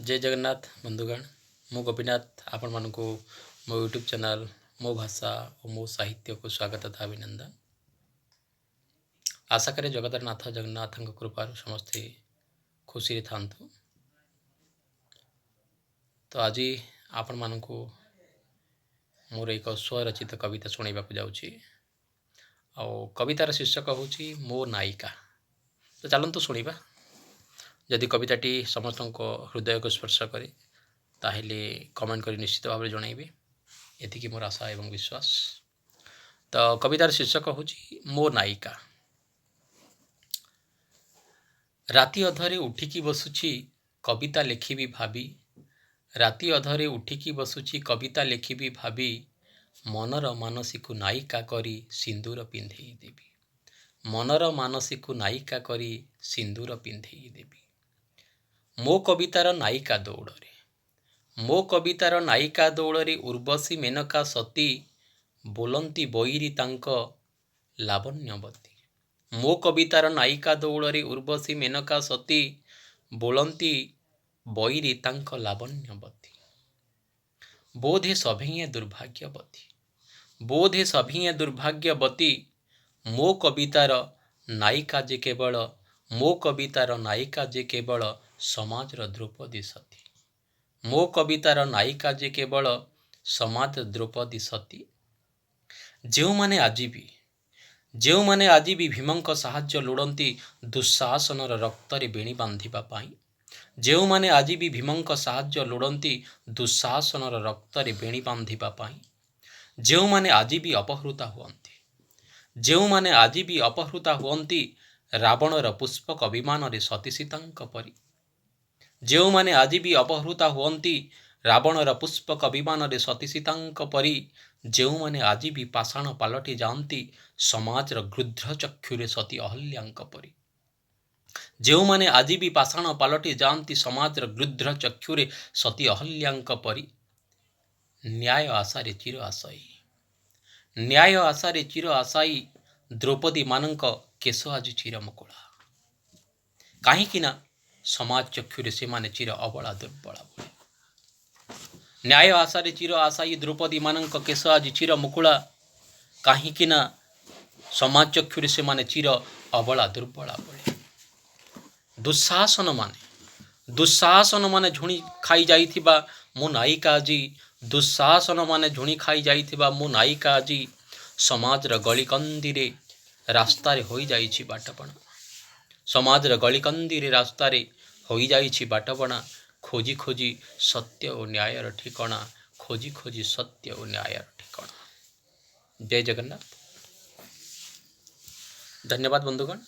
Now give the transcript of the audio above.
ଜୟ ଜଗନ୍ନାଥ ବନ୍ଧୁଗଣ, ମୁଁ ଗୋପୀନାଥ ଆପଣମାନଙ୍କୁ ମୋ ୟୁଟ୍ୟୁବ୍ ଚ୍ୟାନେଲ୍ ମୋ ଭାଷା ଓ ମୋ ସାହିତ୍ୟକୁ ସ୍ୱାଗତ ତଥା ଅଭିନନ୍ଦନ। ଆଶା କରେ ଜଗତର ନାଥ ଜଗନ୍ନାଥଙ୍କ କୃପାରୁ ସମସ୍ତେ ଖୁସିରେ ଥାନ୍ତୁ। ତ ଆଜି ଆପଣମାନଙ୍କୁ ମୋର ଏକ ସ୍ୱରଚିତ କବିତା ଶୁଣାଇବାକୁ ଯାଉଛି ଆଉ କବିତାର ଶୀର୍ଷକ ହେଉଛି ମୋ ନାୟିକା। ତ ଚାଲନ୍ତୁ ଶୁଣିବା। ଯଦି କବିତାଟି ସମସ୍ତଙ୍କ ହୃଦୟକୁ ସ୍ପର୍ଶ କରେ, ତାହେଲେ କମେଣ୍ଟ କରି ନିଶ୍ଚିତ ଭାବରେ ଜଣାଇବେ। ଏତିକି ମୋର ଆଶା ଏବଂ ବିଶ୍ୱାସ। ତ କବିତାର ଶୀର୍ଷକ ହେଉଛି ମୋ ନାୟିକା। ରାତି ଅଧରେ ଉଠିକି ବସୁଛି କବିତା ଲେଖିବି ଭାବି, ରାତି ଅଧରେ ଉଠିକି ବସୁଛି କବିତା ଲେଖିବି ଭାବି, ମନର ମାନସୀକୁ ନାୟିକା କରି ସିନ୍ଦୁର ପିନ୍ଧେଇ ଦେବି, ମନର ମାନସୀକୁ ନାୟିକା କରି ସିନ୍ଦୁର ପିନ୍ଧେଇ ଦେବି। ମୋ କବିତାର ନାୟିକା ଦୌଡ଼ରେ, ମୋ କବିତାର ନାୟିକା ଦୌଡ଼ରେ ଉର୍ବଶୀ ମେନକା ସତୀ, ବୋଲନ୍ତି ବଇରୀ ତାଙ୍କ ଲାବଣ୍ୟବତୀ। ମୋ କବିତାର ନାୟିକା ଦୌଡ଼ରେ ଉର୍ବଶୀ ମେନକା ସତୀ, ବୋଲନ୍ତି ବଇରୀ ତାଙ୍କ ଲାବଣ୍ୟବତୀ। ବୋଧେ ସଭିଏଁ ଦୁର୍ଭାଗ୍ୟବତୀ, ବୋଧେ ସଭିଏଁ ଦୁର୍ଭାଗ୍ୟବତୀ, ମୋ କବିତାର ନାୟିକା ଯେ କେବଳ, ମୋ କବିତାର ନାୟିକା ଯେ କେବଳ ସମାଜର ଦ୍ରୌପଦୀ ସତୀ, ମୋ କବିତାର ନାୟିକା ଯେ କେବଳ ସମାଜ ଦ୍ରୌପଦୀ ସତୀ। ଯେଉଁମାନେ ଆଜି ବି, ଯେଉଁମାନେ ଆଜି ବି ଭୀମଙ୍କ ସାହାଯ୍ୟ ଲୋଡ଼ନ୍ତି ଦୁଃଶାସନର ରକ୍ତରେ ବେଣୀ ବାନ୍ଧିବା ପାଇଁ, ଯେଉଁମାନେ ଆଜି ବି ଭୀମଙ୍କ ସାହାଯ୍ୟ ଲୋଡ଼ନ୍ତି ଦୁଃଶାସନର ରକ୍ତରେ ବେଣୀ ବାନ୍ଧିବା ପାଇଁ, ଯେଉଁମାନେ ଆଜି ବି ଅପହୃତା ହୁଅନ୍ତି, ଯେଉଁମାନେ ଆଜି ବି ଅପହୃତା ହୁଅନ୍ତି ରାବଣର ପୁଷ୍ପକ ବିମାନରେ ସତୀ ସୀତାଙ୍କ ପରି, ଯେଉଁମାନେ ଆଜି ବି ଅପହୃତା ହୁଅନ୍ତି ରାବଣର ପୁଷ୍ପକ ବିମାନରେ ସତୀ ସୀତାଙ୍କ ପରି, ଯେଉଁମାନେ ଆଜି ବି ପାଷାଣ ପାଲଟି ଯାଆନ୍ତି ସମାଜର ଗୃଧ୍ର ଚକ୍ଷୁରେ ସତୀ ଅହଲ୍ୟାଙ୍କ ପରି, ଯେଉଁମାନେ ଆଜି ବି ପାଷାଣ ପାଲଟି ଯାଆନ୍ତି ସମାଜର ଗୃଧ୍ର ଚକ୍ଷୁରେ ସତୀ ଅହଲ୍ୟାଙ୍କ ପରି, ନ୍ୟାୟ ଆଶାରେ ଚିର ଆଶାୟୀ, ନ୍ୟାୟ ଆଶାରେ ଚିର ଆଶାୟୀ ଦ୍ରୌପଦୀମାନଙ୍କ କେଶ ଆଜି ଚିର ମୁକୁଳା, କାହିଁକି ନା ସମାଜ ଚକ୍ଷୁରେ ସେମାନେ ଚିର ଅବଳା ଦୁର୍ବଳା ବୋଲେ। ନ୍ୟାୟ ଆଶାରେ ଚିର ଆଶାୟୀ ଦ୍ରୌପଦୀମାନଙ୍କ କେଶ ଆଜି ଚିର ମୁକୁଳା, କାହିଁକି ନା ସମାଜ ଚକ୍ଷୁରେ ସେମାନେ ଚିର ଅବଳା ଦୁର୍ବଳା ବୋଲେ। ଦୁଃଶାସନମାନେ, ଦୁଃଶାସନମାନେ ଝୁଣି ଖାଇ ଯାଇଥିବା ମୋ ନାୟିକା ଆଜି, ଦୁଃଶାସନମାନେ ଝୁଣି ଖାଇ ଯାଇଥିବା ମୋ ନାୟିକା ଆଜି ସମାଜର ଗଳିକନ୍ଦିରେ ରାସ୍ତାରେ ହୋଇଯାଇଛି ବାଟବଣା, ସମାଜର ଗଳିକନ୍ଦିରେ ରାସ୍ତାରେ ହୋଇଯାଇଛି ବାଟବଣା, ଖୋଜି ଖୋଜି ସତ୍ୟ ଓ ନ୍ୟାୟର ଠିକଣା, ଖୋଜି ଖୋଜି ସତ୍ୟ ଓ ନ୍ୟାୟର ଠିକଣା। ଜୟ ଜଗନ୍ନାଥ। ଧନ୍ୟବାଦ ବନ୍ଧୁଗଣ।